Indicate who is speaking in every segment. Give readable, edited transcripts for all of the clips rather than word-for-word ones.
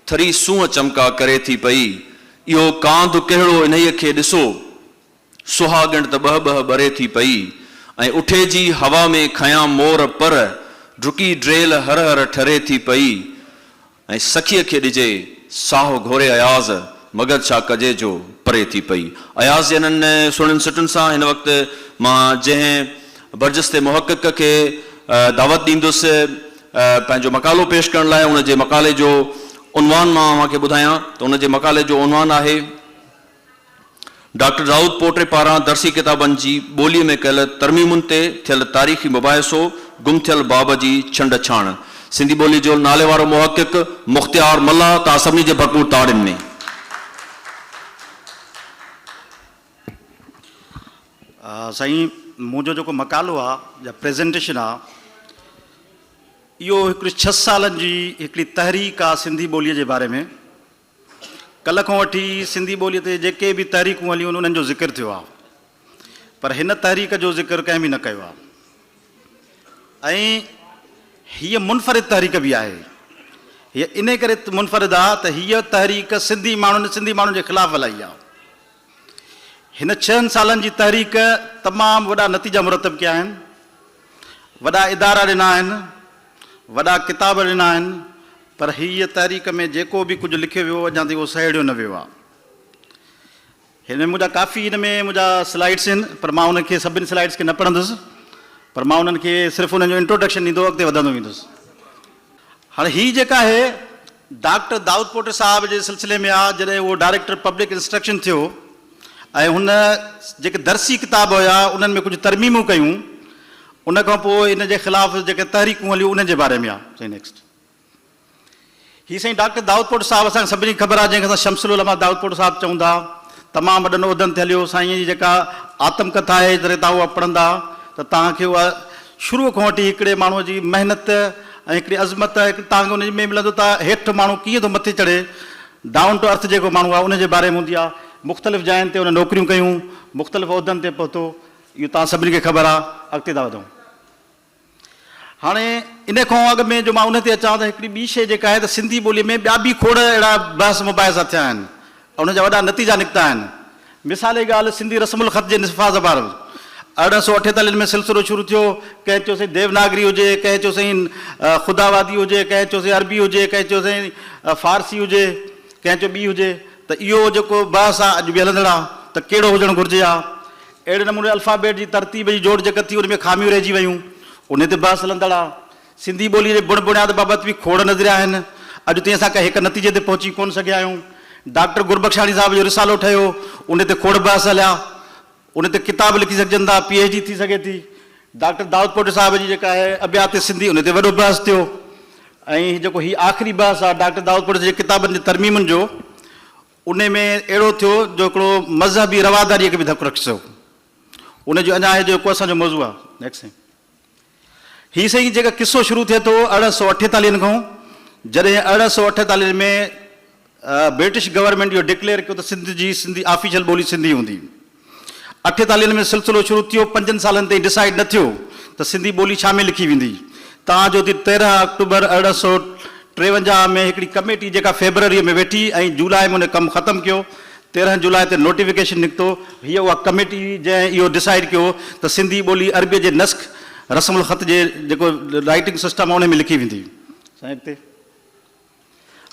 Speaker 1: ٿري سونهن چمڪا ڪري ٿي پئي. اهو ڪانڌ ڪهڙو انهيء کي ڏسو، سهاڳڻ ته ٻهه ٻهه ٻري ٿي پئي. ۽ اٺي جي هوا ۾ کنيا مور پر، ڊڪي ڊيل هر هر ٺري ٿي پئي. ۽ سخيء کي ڏجي ساهه گهوري اياز، مگر ڇا ڪجي جو پري ٿي پئي. اياز جي انهن سهڻين سٽن سان هن وقت مان جنهن برجستي محقق کي دعوت ڏيندس پنهنجو مقالو پيش ڪرڻ لاء ان جي مقالي جو عنوان مان اوهان کي ٻڌايان ته ان جي مقالي جو عنوان آهي. ڊاڪٽر دائود پوٽي پاران درسي ڪتابن جي ٻوليء ۾ ڪيل ترميمن تي ٿيل تاريخي مباحثو، گم ٿيل باب جي ڇنڊ ڇاڻ. سنڌي ٻوليء جو ناليوارو محقق مختيار ملاح توهان سڀني جي ڀرپور تاڙين ۾.
Speaker 2: سائين منهنجو جيڪو مقالو آ يا پريزنٽيشن آ اهو هڪڙي ڇهه سالن جي هڪڙي تحريڪ آ سنڌي ٻوليء جي باري ۾. ڪلهه کان وٺي سنڌي ٻوليء تي جيڪي به تحريڪون هليون آهن انهن جو ذڪر ٿيو آهي پر هن تحريڪ جو ذڪر ڪنهن به نه ڪيو آهي ۽ هيء منفرد تحريڪ به آهي. هيء انهي ڪري منفرد آهي ته هيء تحريڪ سنڌي ماڻهن سنڌي ماڻهن جي خلاف هلائي آهي. هن ڇهن سالن جي تحريڪ تمام وڏا نتيجا مرتب ڪيا آهن، وڏا ادارا ڏنا آهن، وڏا ڪتاب ڏنا آهن پر هيء تحريڪ ۾ جيڪو به ڪجهه لکيو ويو اڃا تائين اهو سهيڙيو نه ويو آهي. هن ۾ منهنجا ڪافي هن ۾ منهنجا سلائيڊس آهن پر مان انهن کي سڀني سلائيڊس کي نه پڙهندس پر مان انهن کي صرف انهن جو انٽروڊڪشن ڏيندو اڳتي وڌندو ويندس. هاڻي هي جيڪا آهي ڊاڪٽر دائود پوٽي صاحب جي سلسلي ۾ آهي جڏهن اهو ڊائريڪٽر پبلڪ انسٽرڪشن ٿيو ۽ هن جيڪي درسي ڪتاب هيا انهن ۾ ڪجهه ترميمون ڪيون ان کان پوء ان جي خلاف جيڪي تحريڪون هليون انهن جي باري ۾ آهي. سائين نيڪسٽ. هي سائين ڊاڪٽر دائود پوٽو صاحب اسان کي سڀني کي خبر آهي جنهن کي اسان شمس العلماء دائود پوٽو صاحب چئون ٿا تمام وڏن عهدن تي هليو سائين جي جيڪا آتم ڪٿا آهي جڏهن توهان اها پڙهندا ته توهان کي اها شروع کان وٺي هڪڙي ماڻهوء جي محنت ۽ هڪڙي عظمت هڪ توهان کي ان ۾ ملندو ته هيٺ ماڻهو ڪيئن ٿو مٿي چڙهي ڊائون ٽو ارٿ جيڪو ماڻهو آهي ان جي باري ۾ هوندي آهي مختلف جاين تي ان نوڪريون ڪيون مختلف عهدن تي پهتو اهو توهان سڀني کي خبر آهي اڳتي ٿا وڌون. هاڻي ان کان اڳ ۾ جو مان ان تي اچان ته هڪڙي ٻي شيء جيڪا آهي ته سنڌي ٻوليء ۾ ٻيا به کوڙ اهڙا بحث مباحثا ٿيا آهن ۽ ان جا وڏا نتيجا نڪتا آهن. مثال جي ڳالهه سنڌي رسم الخط جي نفاذ بابت 1848 ۾ سلسلو شروع ٿيو، ڪنهن چيو سائين ديوناگري هجي، ڪنهن چيو سائين خداوادي هجي، ڪنهن چيو سائين عربي هجي، ڪنهن چيو سائين فارسي هجي، ڪنهن چيو ٻي هجي ته اهو جيڪو بحث آهي اڄ به هلندڙ آهي ته ڪهڙو هجڻ گهرجي ها. اهڙي نموني الفابيٽ جي ترتيب جي جوڙجڪ ٿي ان ۾ خاميون رهجي ويون، انهي تي بحث هلندڙ آ. سنڌي ٻوليء جي بڻ بڻياد بابت به کوڙ نظريا آهن. اڄ تائين اسان ڪنهن هڪ نتيجي تي پهچي ڪونه سگهيا آهيون. ڊاڪٽر گربخشاڻي صاحب جو رسالو ٺهيو، انهي تي کوڙ بحث هليا. انهي تي ڪتاب لکي سگهجن ٿا، پي ايڇ ڊي ٿي سگهي ٿي. ڊاڪٽر دائود پوٽي صاحب جي جيڪا آهي ابيات سنڌي انهي تي وڏو بحث ٿيو ۽ جيڪو هي آخري بحث آ ڊاڪٽر دائود پوٽي جي ڪتابن جي ترميمن جو، انهي ۾ اهڙو ٿيو جو هڪڙو مذهبي رواداريء کي به ڌڪ رکيو. ان جو اڃا آهي جيڪو اسان جو موضوع آهي. نيڪسٽ سائين. هي سائين جيڪا قصو شروع ٿئي ٿو ارڙهن سو اٺيتاليهن کان جڏهن ارڙهن سو اٺيتاليهن ۾ برٽش گورنمينٽ اهو ڊڪليئر ڪيو ته سنڌ جي سنڌي آفيشل ٻولي سنڌي هوندي. اٺيتاليهن ۾ سلسلو شروع ٿيو، پنجن سالن تائين ڊسائيڊ نه ٿيو ته سنڌي ٻولي ڇا ۾ لکي ويندي. تان جو ٿي 13 آڪٽوبر 1853 ۾ هڪڙي ڪميٽي جيڪا فيبروريء ۾ ويٺي ۽ جولاء ۾ ان ڪم ختم ڪيو. 13 جولاء تي نوٽيفڪيشن نڪتو. هيء اها ڪميٽي هئي جنهن اهو ڊسائيڊ ڪيو ته سنڌي ٻولي عربيء جي نسخ رسم الخط جي جيڪو رائيٽنگ سسٽم آهي ان ۾ لکي ويندي. سائين اڳتي.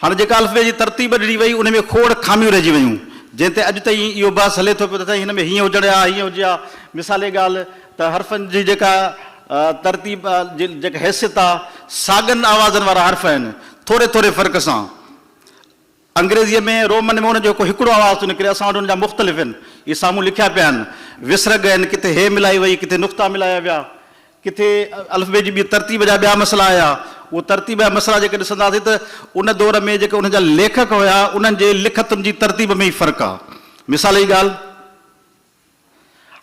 Speaker 2: هاڻ جيڪا الف بي جي ترتيب ڏني وئي ان ۾ کوڙ خاميون رهجي ويون جنهن تي اڄ تائين اهو بحث هلي ٿو پيو ته سائين هن ۾ هيئن هجڻ ها هيئن هجي ها مثالي ڳالهه ته حرفن جي جيڪا ترتيب جي جيڪا حيثيت آ ساڳن آوازن وارا حرف آهن ٿوري ٿوري فرق سان انگريزيء ۾ رومن ۾ ان جو هڪڙو آواز ٿو نڪري اسان وٽ ان جا مختلف آهن اهي سامهون لکيا پيا آهن وسرڳ آهن ڪٿي هي ملائي وئي ڪٿي نقطا ملايا ويا ڪٿي الف بي جي ٻي ترتيب جا ٻيا مسئلا آيا. اهي ترتيب جا مسئلا جيڪي ڏسنداسين ته ان دور ۾ جيڪي انهن جا ليکڪ هيا انهن جي لکتن جي ترتيب ۾ ئي فرق آ. مثال جي ڳالهه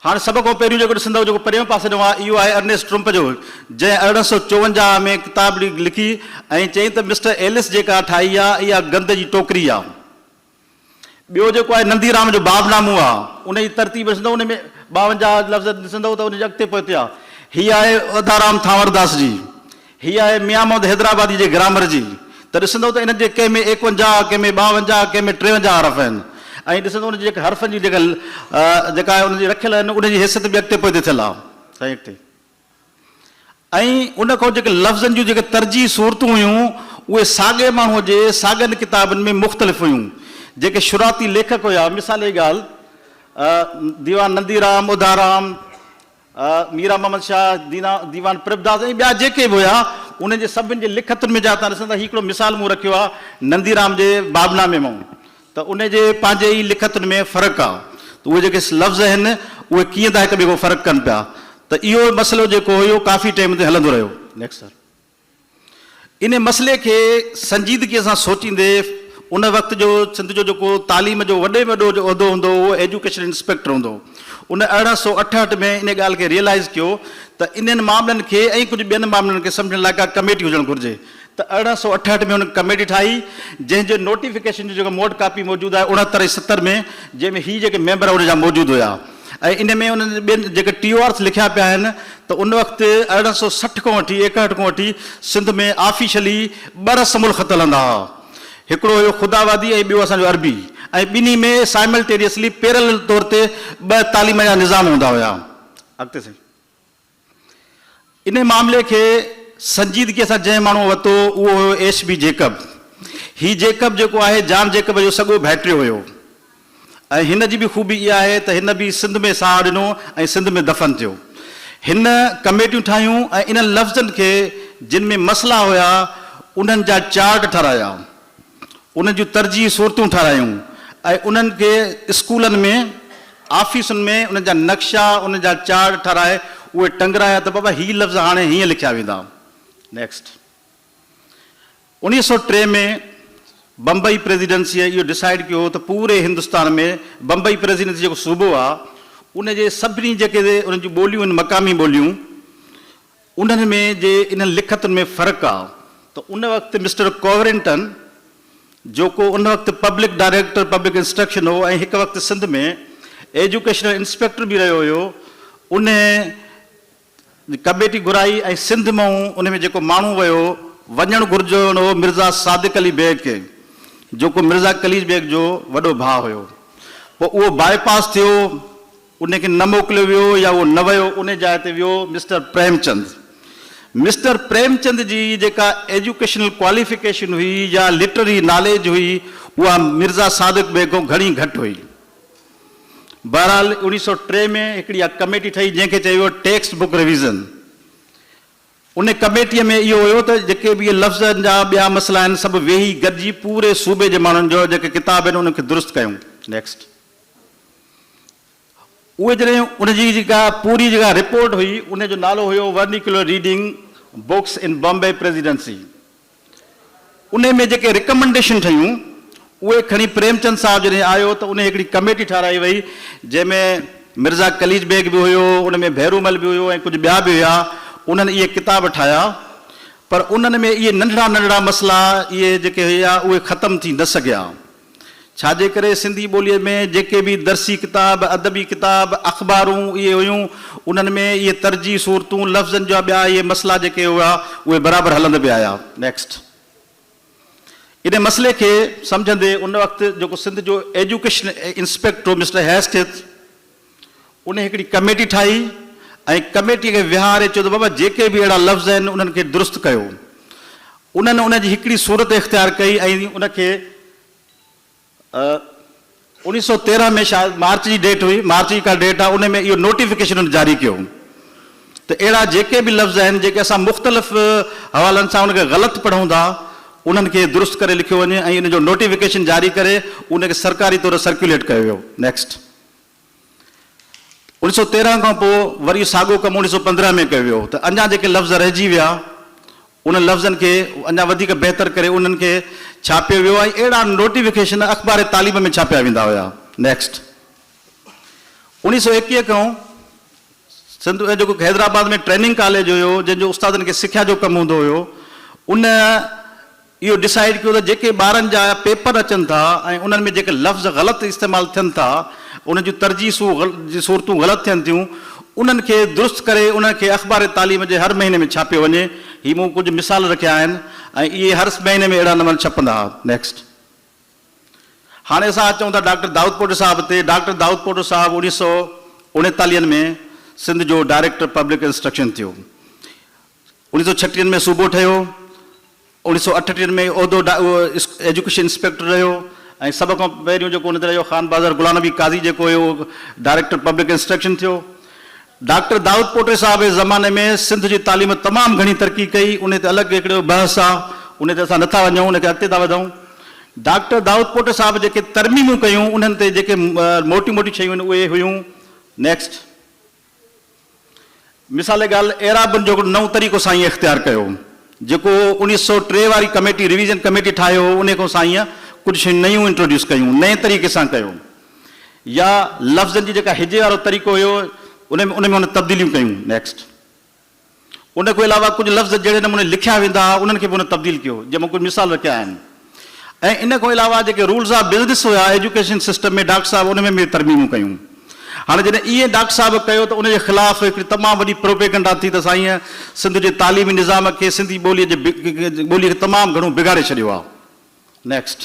Speaker 2: هاڻي سڀ کان پهريون جيڪو ڏسندؤ جيڪو پريون پاسي ڏانهن آ اهو آهي ارنيسٽ ٽرمپ جو جنهن 1854 ۾ ڪتاب لکي ۽ چيائين ته مسٽر ايلس جيڪا ٺاهي آ اها گند جي ٽوڪري آ. ٻيو جيڪو آهي نندي رام جو باب نامو آ، ان جي ترتيب ڏسندؤ ان ۾ 52 لفظ ڏسندؤ ته ان جي اڳتي پوئتي آ. هي آهي اڌارام ٿانورداس جي. هي آهي ميان محمد حيدرآبادي جي گرامر جي. ته ڏسندؤ ته انهن جي ڪنهن ۾ ايڪونجاهه، ڪنهن ۾ ٻاونجاهه، ڪنهن ۾ ٽيونجاهه حرف آهن ۽ ڏسندؤ انهن جي جيڪا حرفن جي جيڪا جيڪا انهن جي رکيل آهن انهن جي حيثيت به اڳتي پوئتي ٿيل آهي. سائين اڳتي. ۽ ان کان جيڪي لفظن جون جيڪي ترجيحي صورتون هيون، اهي ساڳئي ماڻهوء جي ساڳين ڪتابن ۾ مختلف هيون. جيڪي شروعاتي ليکڪ هيا، مثال جي ڳالهه، ديوان ننديرام، اڌارام، ميران محمد شاهه، ديوان پرڀداس ۽ ٻيا جيڪي به هيا، انهن جي سڀن جي لکتن ۾ جا تان ڏسندا، هي هڪڙو مثال مون رکيو آهي ننديرام جي بابنامي مان. ته ان جي پنهنجي ئي لکتن ۾ فرق آ ته اهي جيڪي لفظ آهن اهي ڪيئن ٿا هڪ ٻئي کان فرق ڪن پيا ته اهو مسئلو جيڪو هو اهو ڪافي ٽائيم تائين هلندو رهيو. Next sir. ان مسئلي کي سنجيدگيء سان سوچيندي ان وقت جو سنڌ جو جيڪو تعليم جو وڏي ۾ وڏو جو عهدو هوندو هو اهو ايجوڪيشن انسپيڪٽر هوندو هو. ان 1868 ۾ ان ڳالهه کي ريئلائيز ڪيو ته انهن معاملن کي ۽ ڪجهه ٻين معاملن کي سمجهڻ لاء ڪا ڪميٽي هجڻ گهرجي ته 1868 ۾ هن ڪميٽي ٺاهي، جنهن جي نوٽيفڪيشن جو جيڪو مون وٽ ڪاپي موجود آهي 69 ۽ 70 ۾ جنهن ۾ هي جيڪي ميمبر ان جا موجود هيا ۽ ان ۾ انهن ٻين جيڪي ٽي او آرس لکيا پيا آهن ته ان وقت 1860 کان وٺي 61 کان وٺي سنڌ ۾ آفيشلي ٻه رسم الخط هلندا هئا هڪڙو هيو خداوادي ۽ ٻيو اسان جو عربي ۽ ٻنهي ۾ سائملٽينيسلي پيرل طور تي ٻه تعليم جا نظام هوندا هيا. اڳتي سائين. انهيء معاملي کي سنجيدگيء سان جنهن ماڻهوء ورتو، اهو هيو ايڇ بي جيڪب. هي جيڪب جيڪو آهي، جان جيڪب جو سڳو ڀائٽيو هيو ۽ هن جي به خوبي اها آهي ته هن به سنڌ ۾ ساهه ڏنو ۽ سنڌ ۾ دفن ٿيو. هن ڪميٽيون ٺاهيون ۽ انهن لفظن کي جن ۾ مسئلا هيا، انهن جا چارٽ ٺهرايا. انهن جون ترجيحي صورتون ٺهرايون ۽ انهن کي اسڪولن ۾ آفيسن ۾ انهن جا نقشا انهن جا چارٽ ٺهرائي اهي ٽنگرايا ته بابا هي لفظ هاڻي هيئن لکيا ويندا. نيڪسٽ. 1903 ۾ بمبئي پريزيڊنسيء اهو ڊسائيڊ ڪيو هو ته پوري هندستان ۾ بمبئي پريزيڊنسي جيڪو صوبو آهي ان جي سڀني جيڪي انهن جون ٻوليون آهن مقامي ٻوليون انهن ۾ جي انهن لکتن ۾ فرق آ ته ان وقت مسٽر ڪوورنٽن جوڪو ان وقت پبلڪ ڊائريڪٽر پبلڪ انسٽرڪشن هو ۽ هڪ وقت سنڌ ۾ ايجوڪيشنل انسپيڪٽر به رهيو هيو ان ڪميٽي گهرائي ۽ سنڌ مئون ان ۾ جيڪو ماڻهو ويو وڃڻ گهرجو هو مرزا صادق علي بيگ کي جوڪو مرزا قليچ بيگ جو وڏو ڀاء هيو پوء اهو باء پاس ٿيو ان کي نه موڪليو ويو يا اهو نه ويو ان جاء تي ويو مسٽر پريم چند. مسٽر پريم چند جي جيڪا ايجوڪيشنل ڪواليفڪيشن هئي يا لٽرري ناليج هئي اها مرزا صادق بيگ کان گهڻي گهٽ هئي. بهرحال 1903 ۾ هڪڙي اها ڪميٽي ٺهي جنهن کي چيو ويو ٽيڪسٽ بڪ ريويزن. ان ڪميٽيء ۾ اهو هيو ته جيڪي به اهي لفظن جا ٻيا مسئلا آهن سڀ ويهي گڏجي پوري صوبي جي ماڻهن جو جيڪي ڪتاب آهن انهن کي درست ڪيون. نيڪسٽ. اهي جڏهن ان جي جيڪا پوري جيڪا رپورٽ هئي ان جو نالو هيو vernacular reading books in Bombay presidency ان ۾ جيڪي رڪمنڊيشن ٺهيون اهي کڻي پريم چند صاحب جڏهن آيو ته ان هڪڙي ڪميٽي ٺهرائي وئي جنهن ۾ مرزا قليچ بيگ به هيو ان ۾ ڀيرومل به هيو ۽ ڪجهه ٻيا به هيا انهن اهي ڪتاب ٺاهيا پر انهن ۾ اهي ننڍڙا ننڍڙا مسئلا اهي جيڪي هيا اهي ختم ٿي نه سگهيا ڇا جي ڪري سنڌي ٻوليء ۾ جيڪي به درسي ڪتاب، ادبي ڪتاب، اخبارون اهي هيون، انهن ۾ اهي ترجيح صورتون، لفظن جا ٻيا اهي مسئلا جيڪي هيا، اهي برابر هلند پيا آيا. Next. ان مسئلي کي سمجهندي ان وقت جيڪو سنڌ جو ايجوڪيشن انسپيڪٽر هو مسٽر هيسٽٿ، ان هڪڙي ڪميٽي ٺاهي ۽ ڪميٽيء کي ويهاري چيو ته بابا جيڪي به اهڙا لفظ آهن انهن کي درست ڪيو. انهن ان جي هڪڙي صورت اختيار ڪئي ۽ ان کي 1913 ۾ شايد مارچ جي ڊيٽ هئي، مارچ جي ڪا ڊيٽ آهي، ان ۾ اهو نوٽيفڪيشن هن جاري ڪيو ته اهڙا جيڪي به لفظ آهن جيڪي اسان مختلف حوالن سان ان کي غلط پڙهون ٿا انهن کي درست ڪري لکيو وڃي ۽ ان جو نوٽيفڪيشن جاري ڪري ان کي سرڪاري طور سرڪيوليٽ ڪيو ويو. نيڪسٽ. 1913 کان پوء وري ساڳيو ڪم 1915 ۾ ڪيو ويو ته اڃا جيڪي لفظ رهجي ويا انهن لفظن کي اڃا وڌيڪ بهتر ڪري انهن کي ڇاپيو ويو ۽ اهڙا نوٽيفڪيشن اخبار تعليم ۾ ڇاپيا ويندا هيا. نيڪسٽ. 1921 کان سنڌ ۾ جيڪو حيدرآباد ۾ ٽريننگ ڪاليج هيو جنهن جو استادن کي سکيا جو ڪم هوندو هيو ان اهو ڊسائيڊ ڪيو ته جيڪي ٻارن جا پيپر اچن ٿا ۽ انهن ۾ جيڪي لفظ غلط استعمال ٿين ٿا، انهن جون ترجيح صورتون غلط ٿين ٿيون، انهن کي درست ڪري انهن کي اخبار تعليم جي هر مهيني ۾ ڇاپيو وڃي. هي مون ڪجهه مثال رکيا آهن ۽ اهي هر مهيني ۾ اهڙا نموني ڇپندا ها. نيڪسٽ. هاڻي اسان اچون ٿا ڊاڪٽر دائود پوٽو صاحب تي. ڊاڪٽر دائود پوٽو صاحب اوڻيهه سئو اڻيتاليهن ۾ سنڌ جو ڊائريڪٽر پبلڪ انسٽرڪشن ٿيو. اوڻيهه سئو ڇٽيهن ۾ صوبو ٺهيو. اوڻيهه سئو اٺٽيهن ۾ عهدو ايجوڪيشن انسپيڪٽر رهيو ۽ سڀ کان پهريون جيڪو ان تي رهيو خان بهادر غلام نبي قاضي جيڪو هيو اهو ڊائريڪٽر پبلڪ انسٽرڪشن ٿيو. ڊاڪٽر دائود پوٽي صاحب جي زماني ۾ سنڌ جي تعليم تمام گهڻي ترقي ڪئي، انهي تي الڳ هڪڙو بحث آ، انهي تي اسان نٿا وڃون، ان کي اڳتي ٿا وڌون. ڊاڪٽر دائود پوٽي صاحب جيڪي ترميمون ڪيون انهن تي جيڪي موٽيون موٽيون شيون آهن اهي هيون نيڪسٽ. مثال ڳالهه اعرابن جو هڪڙو نئون طريقو سائينء اختيار ڪيو جيڪو 1903 واري ڪميٽي ريويزن ڪميٽي ٺاهيو هو انهي کان سائينء ڪجهه شيون نيون انٽروڊيوس ڪيون نئين طريقي سان ڪيو يا لفظن جي جيڪا هجي وارو طريقو هيو ان ۾ ان ۾ هن تبديليون ڪيون نيڪسٽ. ان کان علاوه ڪجهه لفظ جهڙي نموني لکيا ويندا ها انهن کي به هن تبديل ڪيو جنهن مان ڪجهه مثال رکيا آهن ۽ ان کان علاوه جيڪي رولز آف بزنس هيا ايجوڪيشن سسٽم ۾ ڊاڪٽر صاحب ان ۾ به ترميمون ڪيون. هاڻي جڏهن ائين ڊاڪٽر صاحب ڪيو ته ان جي خلاف هڪڙي تمام وڏي پروپيگنڊا ٿي ته سائين سنڌ جي تعليمي نظام کي سنڌي ٻوليء جي ٻوليء کي تمام گهڻو بگاڙي ڇڏيو آهي. نيڪسٽ.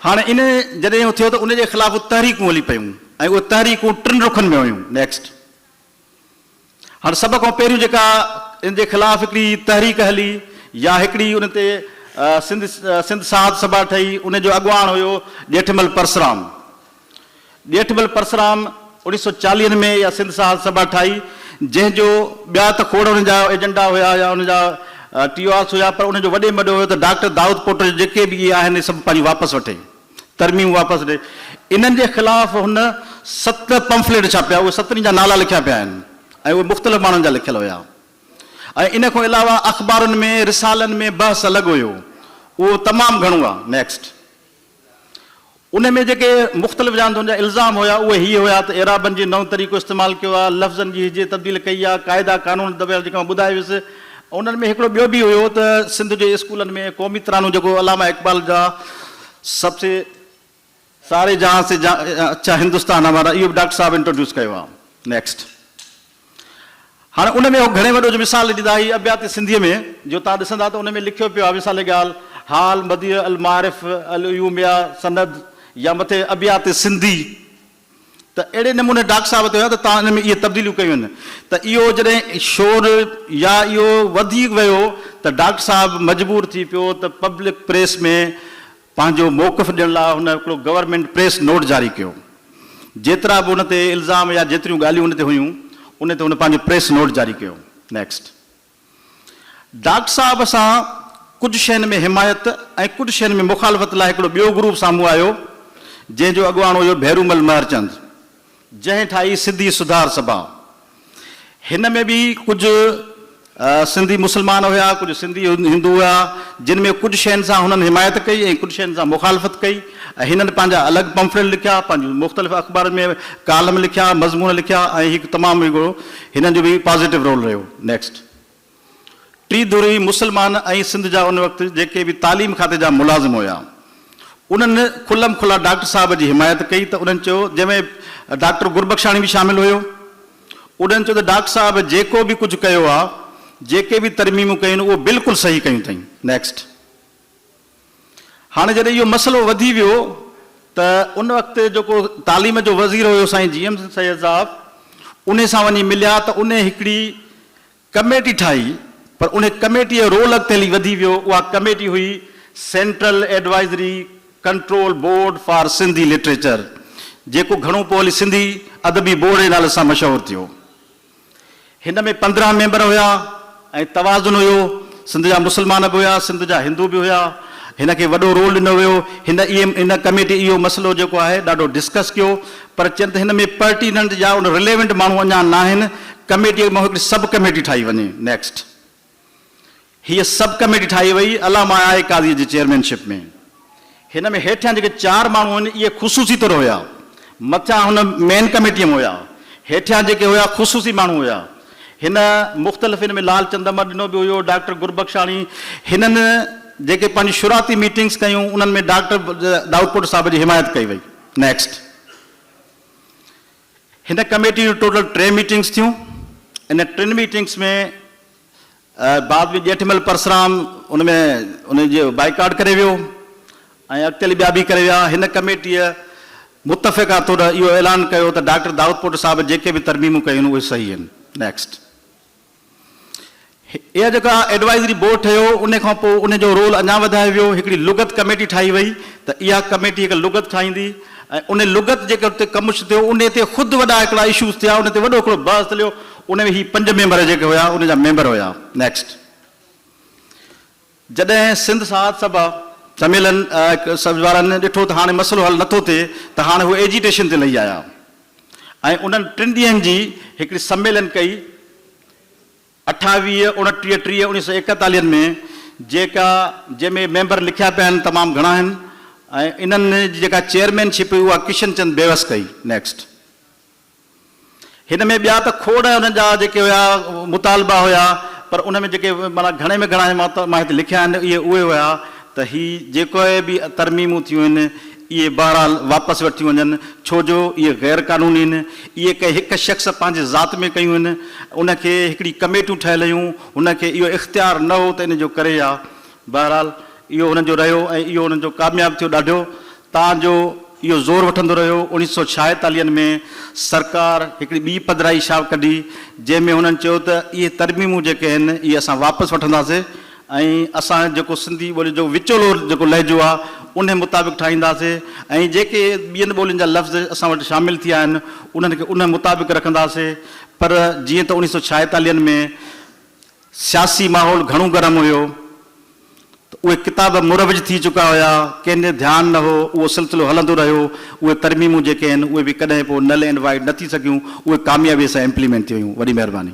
Speaker 2: هاڻي ان جڏهن اهو ٿيو ته ان جي خلاف تحريڪون هلي پيون ۽ اهي تحريڪون ٽن رخن ۾ هيون. نيڪسٽ. هاڻ سڀ کان پهريون جيڪا ان جي خلاف هڪڙي تحريڪ هلي يا هڪڙي ان تي سنڌ سنڌ ساهت سڀا ٺهي ان جو اڳواڻ هيو ڄيٺمل پرسرام. ڄيٺمل پرسرام اوڻيهه سئو چاليهن ۾ اها سنڌ ساهت سڀا ٺاهي جنهن جو ٻيا ته کوڙ ان جا ايجنڊا هيا يا ان جا ٽي او آرس هيا پر ان جو وڏي ۾ وڏو هيو ته ڊاڪٽر دائود پوٽو جا جيڪي به اهي آهن اهي سڀ پنهنجون واپس وٺي. ترميم واپس ڏي. انهن جي خلاف هن ست پمفليٽ ڇاپيا، اهي ستني جا نالا لکيا پيا آهن ۽ اهي مختلف ماڻهن جا لکيل هيا ۽ ان کان علاوه اخبارن ۾ رسالن ۾ بحث الڳ هيو اهو تمام گهڻو آهي. نيڪسٽ. ان ۾ جيڪي مختلف جانڌن جا الزام هيا اهي هي هيا ته اعرابن جي نئون طريقو استعمال ڪيو آهي، لفظن جي هجي تبديل ڪئي آهي، قاعدا قانون دٻيل جيڪي مان ٻڌائي ويس انهن ۾ هڪڙو ٻيو به هيو ته سنڌ جي اسڪولن ۾ قومي ترانو جيڪو علامه اقبال جا سب سي ساري جهان سي اڇا هندستان همارا اهو به ڊاڪٽر صاحب انٽروڊيوس ڪيو آهي. نيڪسٽ. هاڻي ان ۾ هو گهڻي وڏو جو مثال ڏيندا هي ابيات سنڌيء ۾ جو توهان ڏسندا ته ان ۾ لکيو پيو آهي مثال ڳالهه حال مديح المعارف العيوميه سند يا مٿي ابيات سنڌي ته اهڙي نموني ڊاڪٽر صاحب چيو ته توهان ان ۾ اهي تبديليون ڪيون آهن ته اهو جڏهن شور يا اهو وڌي ويو ته ڊاڪٽر صاحب مجبور ٿي پيو ته پبلڪ پريس ۾ پنهنجو موقف ڏيڻ لاء هن هڪڙو گورنمينٽ پريس نوٽ جاري ڪيو. جيترا به ان تي الزام يا جيتريون ڳالهيون ان تي هيون ان تي هن پنهنجو پريس نوٽ جاري ڪيو. نيڪسٽ. ڊاڪٽر صاحب سان ڪجهه شين ۾ حمايت ۽ ڪجهه شين ۾ مخالفت لاء هڪڙو ٻيو گروپ سامهون آيو، جنهن جو اڳواڻ هيو ڀيرومل مهرچند، جنهن ٺاهي سنڌي سڌار سڀا. هن ۾ به ڪجهه سنڌي مسلمان هيا، ڪجهه سنڌي هندو هيا، جن ۾ ڪجهه شين سان هنن حمايت ڪئي ۽ ڪجهه شين سان مخالفت ڪئي ۽ هنن پنهنجا الڳ پمفليٽ لکيا، پنهنجون مختلف اخبارن ۾ ڪالم لکيا، مضمون لکيا ۽ هڪ تمام هڪڙو هنن جو به پازيٽو رول رهيو. نيڪسٽ. ٽي ڌري مسلمان ۽ سنڌ جا ان وقت جيڪي به تعليم کاتي جا ملازم هيا انهن کلم کلا ڊاڪٽر صاحب جي حمايت ڪئي ته انهن چيو جنهن ۾ ڊاڪٽر گربخشاڻي به شامل هيو انهن چيو ته ڊاڪٽر صاحب جيڪو به ڪجهه ڪيو آ جيڪي به ترميمون ڪيون اهو بلڪل صحيح ڪيون اٿئين. نيڪسٽ. هاڻي جڏهن اهو مسئلو وڌي ويو ته ان وقت جيڪو تعليم جو وزير هيو سائين جي ايم سيد صاحب انهي سان وڃي مليا ته انهي هڪڙي ڪميٽي ٺاهي پر انهي ڪميٽي جو رول اڳتي هلي وڌي ويو اها ڪميٽي هئي central advisory control board for Sindhi literature جيڪو گهڻو پوء هلي سنڌي ادبي بورڊ جي نالي سان مشهور ٿيو. هن ۾ 15 ميمبر هيا ۽ توازن هيو، سنڌ جا مسلمان به هيا، سنڌ جا هندو به هيا، هن کي وڏو رول ڏنو ويو، هن اهي هن ڪميٽي اهو مسئلو جيڪو آهي ڏاڍو ڊسڪس ڪيو پر چين ته هن ۾ پرٽيننٽ يا ان رليونٽ ماڻهو اڃا ناهن، ڪميٽي مان هڪڙي سب ڪميٽي ٺاهي وڃي. نيڪسٽ. هيء سب ڪميٽي ٺاهي وئي علامه آء آء قاضيء جي چيئرمين شپ ۾. هن ۾ هيٺيان جيڪي چار ماڻهو آهن اهي خصوصي طور هيا. مٿيان هن مين ڪميٽيء ۾ هيا. هيٺيان جيڪي هيا خصوصي ماڻهو هيا. هن مختلف هن ۾ لال چند امر ڏنو به هيو، ڊاڪٽر گربخشاڻي. هنن جيڪي پنهنجون شروعاتي ميٽنگس ڪيون انهن ۾ ڊاڪٽر دائود پوٽو صاحب جي حمايت ڪئي وئي. نيڪسٽ. هن ڪميٽيء جون ٽوٽل ٽي ميٽنگس ٿيون. ان ٽن ميٽنگس ۾. بعد ۾ ڄيٺمل پرسرام ان ۾ ان جي بائيڪاٽ ڪري ويو ۽ اڳتي هلي ٻيا به ڪري ويا. هن ڪميٽيء متفقه طور اهو اعلان ڪيو ته ڊاڪٽر دائود پوٽو صاحب جيڪي به ترميمون ڪيون آهن اهي صحيح آهن. نيڪسٽ. اها جيڪا ايڊوائيزري بورڊ ٺهيو ان کان پوء ان جو رول اڃا وڌايو ويو. هڪڙي لغت ڪميٽي ٺاهي وئي ته اها ڪميٽي هڪ لغت ٺاهيندي ۽ ان لغت جيڪي تي ڪم ٿيو ان تي خود وڏا هڪڙا اشوز ٿيا ان تي وڏو هڪڙو بحث هليو ان ۾ هي پنج ميمبر جيڪي هيا ان جا ميمبر هيا. نيڪسٽ. جڏهن سنڌ ساهت سڀا سميلن وارن ڏٺو ته هاڻي مسئلو حل نٿو ٿئي ته هاڻي هو ايجيٽيشن تي لهي آيا ۽ انهن ٽن ڏينهن جي هڪڙي سميلن ڪئي 28، 29، 30 اڻويهه سؤ ايڪيتاليهن ۾ جيڪا جنهن ۾ ميمبر لکيا پيا آهن تمام گهڻا آهن ۽ انهن جي جيڪا چيئرمين شپ هئي اها ڪشن چند بيوس ڪئي. نيڪسٽ. هن ۾ ٻيا ته کوڙ انهن جا جيڪي هيا مطالبا هيا پر ان ۾ جيڪي معنيٰ گهڻي ۾ گهڻا مان هتي لکيا آهن اهي اهي هيا ته هي جيڪي به ترميمون ٿيون آهن اهي بهرحال واپس ورتيون وڃن ڇو جو اهي غير قانوني آهن اهي ڪنهن هڪ شخص پنهنجي ذات ۾ ڪيون آهن ان کي هڪڙي ڪميٽيون ٺهيل هيون هن کي اهو اختيار نه هو ته ان جو ڪري ها بهرحال اهو هنن جو رهيو ۽ اهو هنن جو ڪامياب ٿيو ڏاڍو تان جو اهو زور وٺندو رهيو. اوڻيھ سؤ ڇائيتاليهن ۾ سرڪار هڪڙي ٻي پڌرائي شاخ ڪڍي، جنهن ۾ هنن چيو ته اهي ترميمون جيڪي آهن، اهي اسان واپس وٺنداسين ۽ اسان جيڪو سنڌي ٻولي جو وچولو جيڪو لهجو آهي، انهي مطابق ٺاهينداسين ۽ جيڪي ٻين ٻولين جا لفظ اسان وٽ شامل ٿيا آهن، انهن کي انهي مطابق رکنداسين. پر جيئن ته اوڻيھ سؤ ڇائيتاليهن ۾ سياسي ماحول گهڻو گرم هيو ته اهي ڪتاب مروج ٿي چڪا هيا، ڪنهن ڏي ڌيان نه هو، اهو سلسلو هلندو رهيو، اهي ترميمون جيڪي آهن اهي به ڪڏهن پوء نل اينڊ وائيڊ نه ٿي سگهيون، اهي ڪاميابيء سان امپليمينٽ ٿي ويون. وڏي مهرباني.